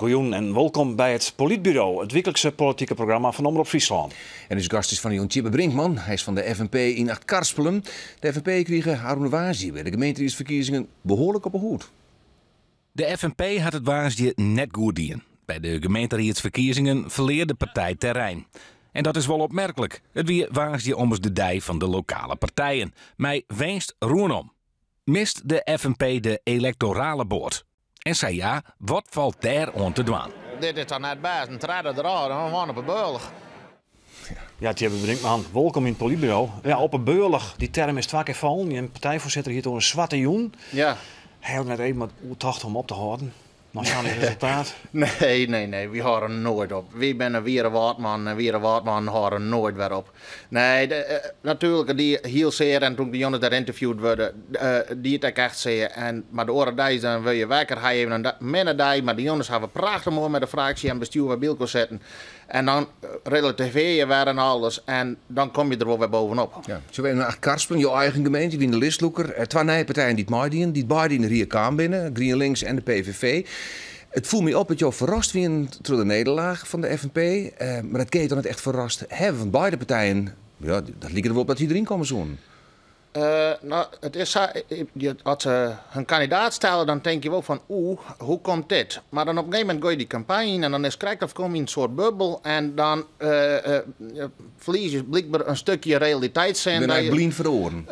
Goejûn en wolkom by it Polytburo, it wyklikse politike programma fan Omrop Fryslân. En ús gast is fan 'e jûn Tjibbe Brinkman. Hy is fan de FNP yn Achtkarspelen. De FNP krige ôfrûne woansdei by de gemeenteriedsferkiezingen behoarlik op 'e hûd. De FNP hat it woansdei net goed dien. By de gemeenteriedsferkiezingen ferlear de partij terrein. En dat is wol opmerklik. It wie woansdei ommers de dei fan de lokale partijen, mei winst rûnom. Mist de FNP de elektorale boat? En sa ja, wat falt dêr oan te dwaan? Dit is toch net bêst, in tredde derôf, dan wan op 'e beurlich. Ja, Tjibbe Brinkman, wolkom yn it Polytburo. Ja, op 'e beurlich, dy term is twa kear fallen. Jim partijfoarsitter hie it oer in swarte jûn. Ja. Hy hat net even wat oertocht om op te hâlden. Nei sa'n resultaat. Nee, nee, nee, wy hâlde noait op. Wy binne wiere Wâldmannen en wiere Wâldmannen hâlde noait wer op. Nee, de, eh, natuerlik, it die hiel sear en toen ik de jonges dêr ynterviewd wurde, eh, die it ek echt sear. En, mar de oare deis dan wurd je wekker, ha je even in minne dei, mar de jonges hawwe prachtich moai mei de fraksje en bestjoer wer by elkoar sitten. En dan relativearje je wer en alles en dan kom je der wol wer bovenop. Ja. Sille we even nei Achtkarspelen, jo eigen gemeente, wie de listlûker. Eh, twa nije partijen dy't meidienen, dy't beide yn de rie kaam binne, GrienLinks en de PVV. It foel my op dat jo ferrast wienen troch de nederlaach fan de FNP. Eh, mar dat kin je toch net echt ferrast hawwe, want beide partijen, ja, dat like der wol op dat dy deryn komme soenen. No, it is sa, as se hun kandidaat stelle, dan tink je wol fan oeh, hoe komt dit? Mar dan op in gegeven momint gean je dy kampanje yn en dan is it krekt of kom je yn in soart bubbel en dan ferlies je blykber in stikje realiteitssin. Ben je blyn foar de oaren?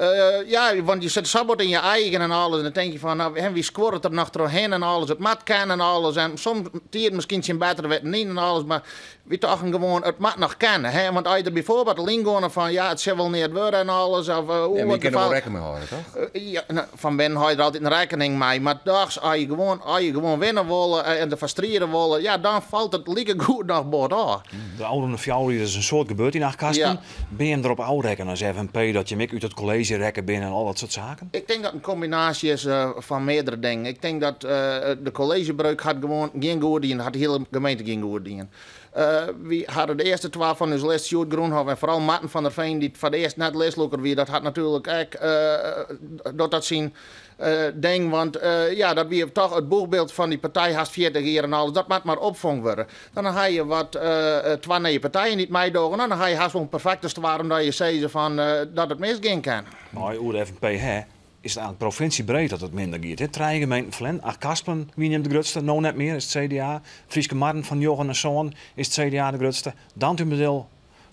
Ja, want je sitte sa bot yn je eigen en alles en dan tink je fan, no, wy skuorre der noch trochhinne en alles, it moat kinne en alles en soms tiid miskien tsjin better witten yn en alles, mar Wy tochten gewoan, it moat noch kinne, hè? Want as je der byfoarbyld al yngeane fan, ja, it sil wol neat wurde en alles, of oeh, Ja, mar je wat kinne der wol gefaarlik. rekken mei hâlde, toch? Ja, no, fan binnen hâld je der altyd in rekkening mei, mar dochs, as je gewoan winne wolle en derfoar stride wolle, ja, dan falt it likegoed noch bot ôf. De ôfrûne 4 jier is in soad gebeurd yn Achtkarspelen. Ja. Binne jim derop ôfrekkene as FNP dat jim ek út it kolleezje rekke binne en al dat soart saken? Ik tink dat it in kombinaasje is fan meardere dingen. Ik tink dat de kolleezjebreuk hat gewoan gjin goed dien, hat de hiele gemeente gjin goed dien. Wy hadden de earste twa fan ús list, Sjoerd Groenhof en foaral Marten van der Veen, dy't foar it earst net listlûker wie. Dat hat natuerlik ek dat dat syn ding, want ja, dat wie toch it boechbyld fan dy partij hast 40 jier en alles. Dat moat mar opfongen wurde. Dan ha je wat twa nije partijen dy't meidogge. No, dan ha je hast wol in perfekte stoarm dat je sizze fan dat it misgean kin. Mei oer de FNP hè, is it eigentlik provinsjebreed dat it minder giet. Hè? Trije gemeenten ferlern. Achtkarspelen wie de grutste, no net mear, is it CDA. Fryske Marren fan njoggen nei sân is it CDA de grutste. Dantumadiel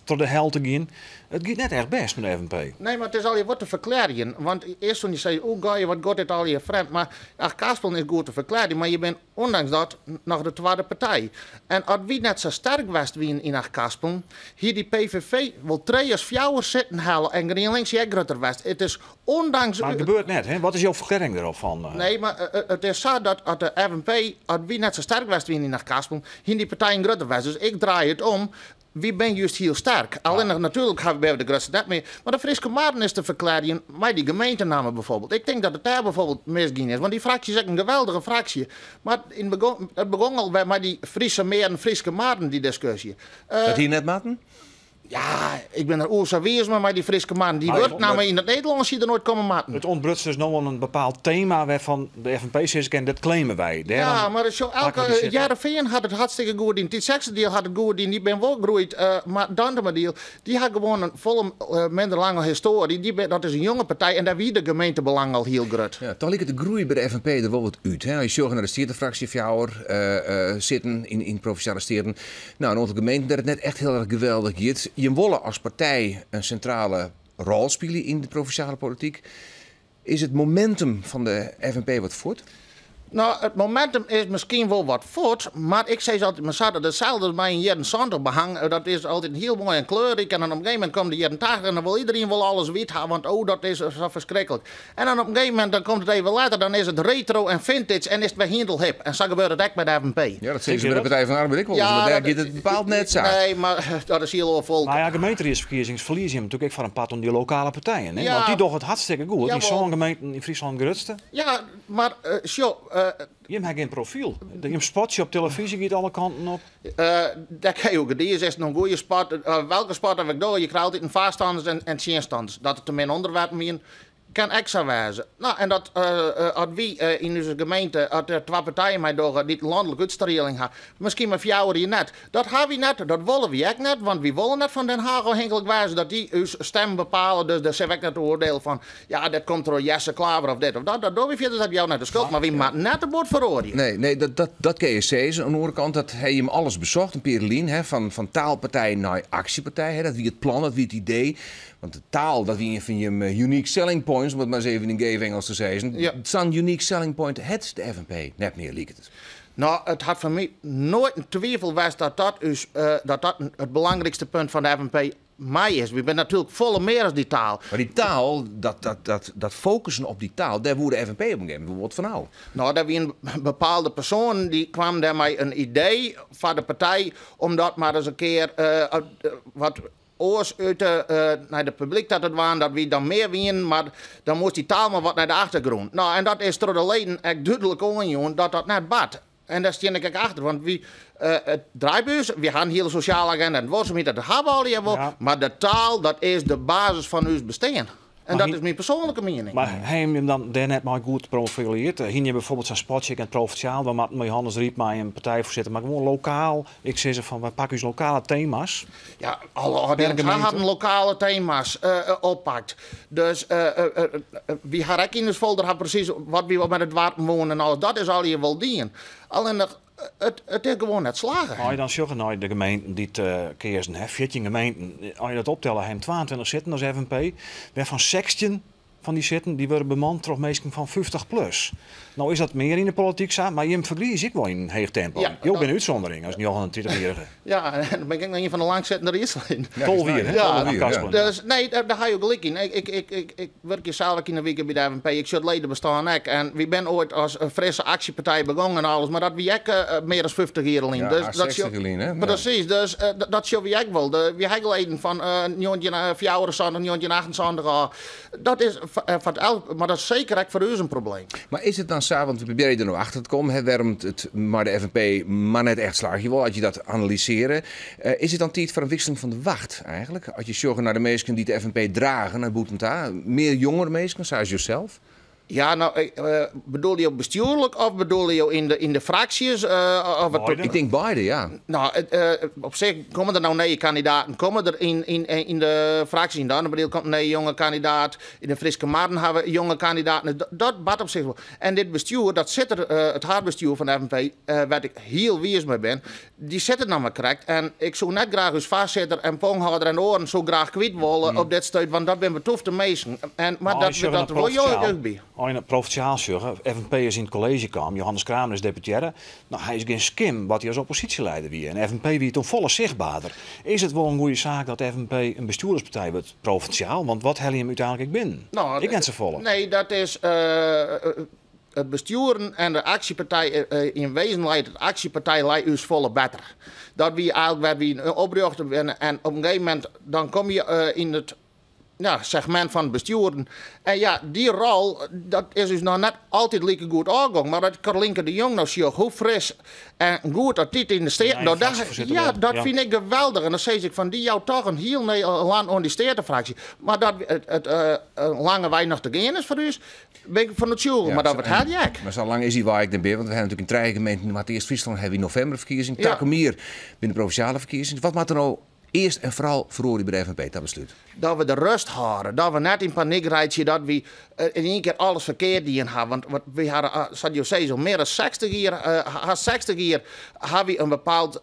troch de helte gien. It giet net echt bêst mei de FNP. Nee, mar it is allegear wat te ferklearjen. Want earst toen je sei, oeh, ga je, wat giet dit allegear frjemd. Mar Achtkarspelen is goed te ferklearjen, mar je binne ûndanks dat noch de twadde partij. En as wy net sa sterk west wienen yn Achtkarspelen, hie dy PVV wol trije as fjouwer sitten helle en GrienLinks hie ek grutter west. It is ûndanks. Mar it gebeurt net, hè? Wat is jo ferklearring dêrop fan? Nee, mar it is sa dat as de FNP, as wy net sa sterk west wienen yn Achtkarspelen, hiene dy partijen grutter west. Dus ik draai it om. Wy binne just hiel sterk. Allinnich natuerlik hawwe wy de grutste net mear. Mar de Fryske Marren is te ferklearjen mei dy gemeentenamme byfoarbyld. Ik tink dat it dêr byfoarbyld misgien is. Want dy fraksje is ek in geweldige fraksje. Mar yn begûn, it begûn al wer mei dy Friese Meren, Fryske Marren, dy diskusje. Dat hie net moatten? Ja, ik bin der oer sa wiis mei, mei dy Fryske Marren. Dy wurdnamme yn it Nederlânsk hie der noait komme moatten. It ûntbruts dus no oan in bepaald tema wêrfan de FNP sizze kin, dat claime wy. Ja, Dêrom mar sjoch, pakke elke we dy sitten. Hearrenfean hat it hartstikke goed dien, Tytsjerksteradiel hat it goed dien, dy binne wol groeid, mar Dantumadiel, dy ha gewoan in folle minder lange histoarje. Dy dat is in jonge partij en dêr wie de gemeentebelang al hiel grut. Ja, toch liket de groei by de FNP der wol wat út. Hè? As je sjogge nei de steatefraksje, fjouwer sitten yn Provinsjale Steaten. No, in oantal gemeenten dêr't it net echt hiel erch geweldich giet. Jim wolle as partij in sintrale rol spylje yn de provinsjale polityk. Is it momentum fan de FNP wat fuort? No, it momentum is miskien wol wat fuort, mar ik sis altyd mar sa dat itselde as mei in jierren 70 behang, dat is altyd hiel moai en kleurryk en dan op in gegeven momint komt de jierren 80 en dan wol iedereen wol alles wyt ha, want oh, dat is sa ferskriklik. En dan op in gegeven momint, dan komt it even letter, dan is it retro en vintage en is it wer hielendal hip. En sa gebeurt it ek mei de FNP. Ja, dat sizze se by de Partij van de Arbeid ek wolris, mar dêr giet it bepaald net sa. Nee, mar dat is hiel oar folk. Mar ja, gemeenteriedsferkiezings ferlieze jim natuerlik ek foar in part oan dy lokale partijen. Hè? Want dy dogge it hartstikke goed. Yn sân gemeenten yn Fryslân de grutste. Ja, mar sjoch. Jim ha gjin profyl. Jim spotsje op telefyzje giet alle kanten op. Dêr kin je oer gedize, is it no in goede spot? Welke spot ik doch, je krije altyd in foarstanners en tsjinstanners. Dat it te min ûnderwerpen wienen. Kin ek sa wêze. No, en dat as wy yn ús gemeente, as der twa partijen mei dogge dy't lanlike útstrieling ha, miskien mei fjouwer jier net. Dat ha wy net, dat wolle wy ek net, want wy wolle net fan Den Haag ôfhinklik wêze dat dy ús stem bepale. Dus dêr sille we ek net oardiele fan, ja, dit komt troch Jesse Klaver of dit of dat. Dat dogge wy fierders, dat jout net de skuld, mar wy moatte net te bot feroarje. Nee, nee, dat kinne je sizze. Oan de oare kant, dat ha jim alles besocht, in pear lyn, hè, fan taalpartij nei aksjepartij. Hè, dat wie it plan, dat wie it idee. Want de taal, dat wie ien fan jim unique selling points, om it mar ris even yn geef Ingelsk te sizzen. Ja. Sa'n unique selling point hat de FNP net mear, liket it. No, it hat foar my noait in twivel west dat dat, ús, dat dat it belangrykste punt fan de FNP mei is. Wy binne natuerlik folle mear as dy taal. Mar dy taal, dat fokussen op dy taal, dêr woe de FNP op in gegeven momint wol wat fan ôf. No, der wiene bepaalde persoanen dy kwamen dêr mei in idee foar de partij om dat mar ris in kear wat oars út de, nei de publyk ta te dwaan, dat wy dan mear wienen, mar dan moast dy taal mar wat nei de achtergrûn. No, en dat is troch de leden ek dúdlik oanjûn dat dat net bart. En dêr stean ik ek achter, want wy, it draait by ús, wy ha in hiele sosjale agenda en duorsumheid, dat ha we allegear wol, mar de taal, dat is de basis fan ús bestean. En dat is myn persoanlike miening. Mar ha jim him dan dêr net mei goed profileard? Hiene jim bijvoorbeeld sa'n spotsje ek in it provinsjaal, we moatten mei Johannes Rypma in partijfoarsitter, mar gewoan lokaal, ik sizze fan wy pakke ús lokale tema's. Ja, alle ôfdielings gemeente. ha harren lokale tema's oppakt. Dus wy ha ek yn ús folder ha presys wat wy mei de doarpen woene en alles. Dat is allegear wol dien. Allinnich, it is gewoan net slagge. As je dan sjogge nei de gemeenten dy't keazen ha, 14 gemeenten, as je dat optelle, ha jim 22 sitten as FNP, wêrfan 16 fan dy sitten dy wurde bemand troch minsken fan 50 plus. No is dat mear yn de polityk sa, mar jim fergrize ek wol yn in heech tempo. Ja, Jo dat binne útsûndering as 39-jierrige. Ja, en dan bin ik ek noch ien fan de langstsittende riedsleden. Ja, 12 jier, hè? Ja, 12 jier, ja. Dus nee, dêr ha jo gelyk yn. Ik wurkje sels ek yn de wike by de FNP. Ik sjoch it ledebestân ek. En wy binne oait as in frisse aksjepartij begongen en alles, mar dat wie ek mear as 50 jier lyn. Ja, Dus hast dat 60 sjoch jier lyn, hè? Ja. Presys, dus dat sjogge wy ek wol. Wy ha ek leden fan 1974, 1978 ôf. Dat is foar it elk, mar dat is seker ek foar ús in probleem. Mar is it dan sa, want we probearje der no achter te kommen, hè, wêrom't it mei de FNP mar net echt slagje wol, as je dat analysearje. Is it dan tiid foar in wikseling fan de wacht eigentlik? As je sjogge nei de minsken dy't de FNP drage nei bûten ta, mear jongere minsken, sa as josels? Ja, no, bedoele jo bestjoerlik of bedoele jo yn de fraksjes? Of it Beide. Ik tink beide, ja. No, op sich komme der no nije kandidaten, komme der yn de fraksjes. Yn Dantumadiel komt in nije jonge kandidaat, yn de Fryske Marren ha we jonge kandidaten. Dus dat bart op sich wol. En dit bestjoer, dat sit der, it haadbestjoer fan de FNP, wêr't ik hiel wiis mei bin, dy sit der noch mar krekt. En ik soe net graach ús foarsitter en ponghâlder en oaren soe graach kwyt wolle op dit stuit, want dat binne betûfte minsken. En, mar As je dat sjogge wol naar jo provinsjaal, ek by. As je naar provinsjaal sjogge, FNP is yn it kolleezje kaam, Johannes Kramer is deputearre. No, hy is gjin skim wat hy as opposysjeleider wie. En FNP wie toen folle sichtberder. Is it wol in goede saak dat FNP in bestjoerderspartij wurdt provinsjaal? Want wat helje jim úteinlik ek binnen? No, Ik net safolle. Nee, dat is it bestjoeren en de aksjepartij, yn wezen leit it aksjepartij lei ús folle better. Dat wie eigentlik wêr't wy oprjochte binne. En op in gegeven momint dan kom je yn it, ja, segment fan bestjoeren. En ja, dy rol, dat is ús noch net altyd like goed ôfgongen. Mar dat Carolinke de Jong no sjoch, hoe fris en goed dat dy yn de Steaten Ja, docht, fraksjefoarsitter wurdt, dat ja. fyn ik geweldich. En dan sis ik fan, dy jout toch in hiel Nederlân oan dy Steatefraksje. Mar dat it in lange wei noch te gean is foar ús, bin ik fan oertsjûge. Ja, mar dat wurdt heel gek. Mar sa lang is dy wei ek net mear, want we ha natuerlik yn trije gemeenten, mar earst Fryslân ha we yn novimber ferkiezing, takom jier binne de provinsjale ferkiezings. Wat moat der no earst en foaral feroarje by de FNP ta beslút? Dat we de rêst hâlde, dat we net yn panyk reitsje, dat we yn ien kear alles ferkeard dien ha. Want wat we ha, sa't jo sizze, al mear dan 60 jier, hast 60 jier, ha we in bepaald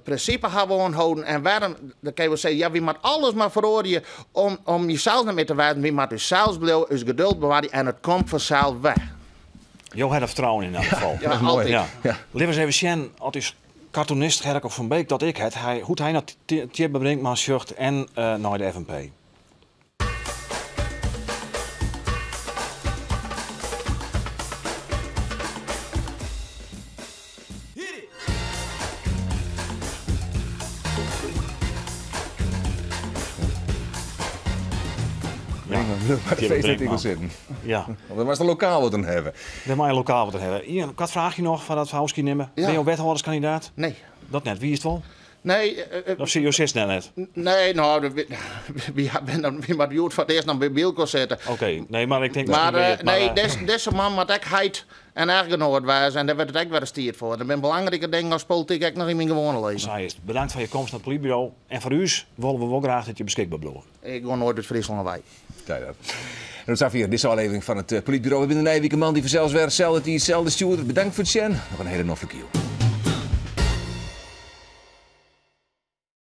prinsipe ha we oanholden. En wêrom, dan kinne we sizze, ja, wy moatte alles mar feroarje om jesels net mear te wêzen. Wy moatte ússels bliuwe, ús geduld bewarje en it komt fansels wer. Jo ha der fertrouwen yn elk gefal. Ja, Dat is moai. altyd. Ja. Ja. Litte we ris even sjen, as ús cartoonist Gerco van Beek dat ik het, hoe't hy nei Tjibbe Brinkman sjocht en nei de FNP. Ja, Maar de Tjibbe feestartikel Brinkman. zitten. Ja. Want dan was het lokaal wat dan hebben. Daar mag je lokaal wat aan hebben. Ian, ik had vraagje nog van dat we afscheid nemen. Ja. Ben je wethouderskandidaat? Nee. Dat net. Wie is het wel? Nee. Eh, Of zie je snel net? Nee, nou, wy moatte hjoed foar it earst noch by elkoar sitte. Oké, nee, mar ik tink... Mar nee, dizze man moat ek heit en echtgenoat wêze en dêr wurdt it ek wer ris tiid foar. Der binne belangrike dingen as polityk ek noch yn myn gewoane leven. Sa is it. Bedankt foar je komst nei it Polytburo. En foar ús wolle we wol graach dat je beskikber bliuwe. Ik gean noait út Fryslân wei. Kijk dat. En tot safier dizze ôflevering fan it Polytburo. We binne der nije wike moandei fansels wer. Selde tiid, selde stjoerder. Bedankt foar it sjen. Noch in hiele noflike jûn.